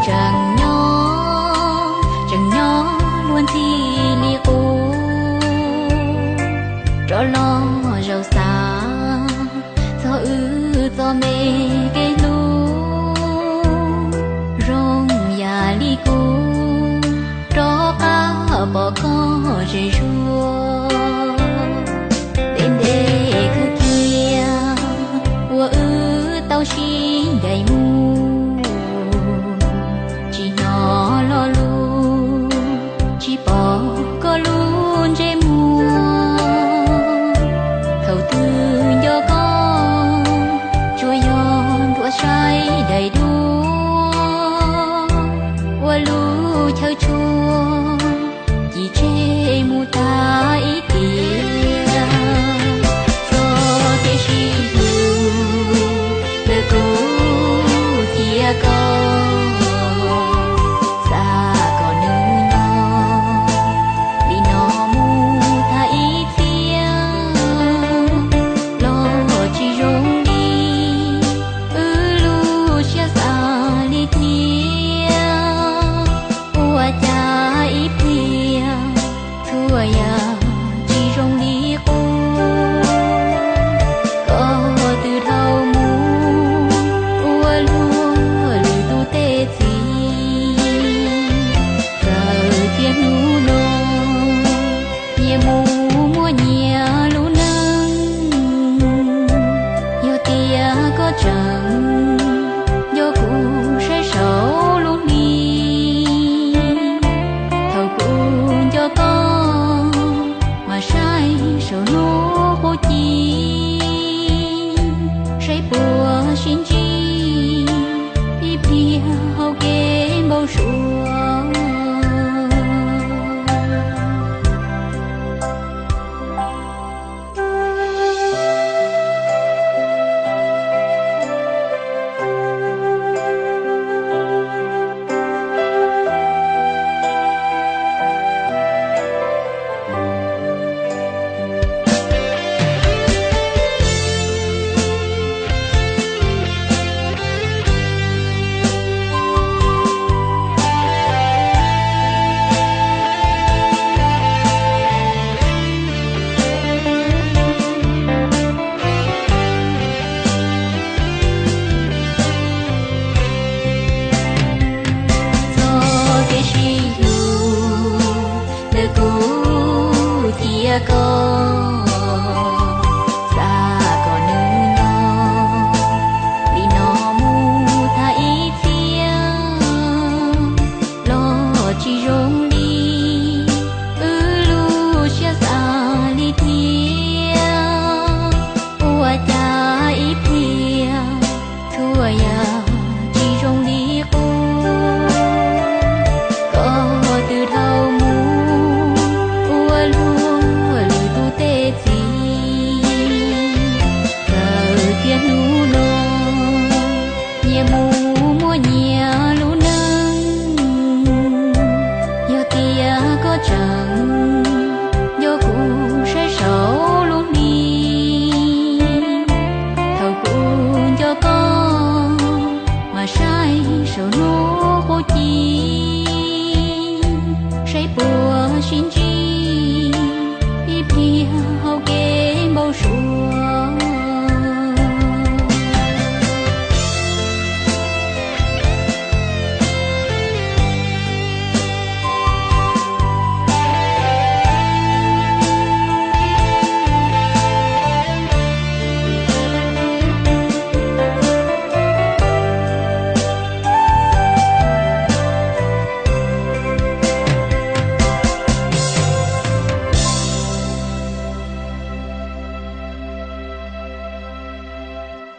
Tseem nyob, tseem nyob luag ntxhi li qub, rov los zaum xav txog wb txoj me kev hlub. Zoo yam li kuv rov qab pom koj ze zuag, ntev ntev kawg kiag uas wb tau sib ncaim mus, tsis hnov lo lus, tsis pom koj lub ntsej muag. Thaum twg nco koj tsuas yog nruab saib daim duab, ua lub chaw tshua ci tseg mus tag ib tiam. Txog kev sib hlub ntawm kuv thiab koj, xav kom nws nyob li no mus tag ib txhia los tsis zoo li wb lub siab xav li thiab. Ua cas ib pliag txhua yam tsis zoo li qub. Koj twb dhau mus ua luag lwm tus tej txiv, txawm tias hnub no nyias mus muaj nyias lub neej. Yog tias koj tseem nco kuv saib saum lub hli, thaum kuv nco koj mas saib saum lub qub ci, saib puas sib ntsib.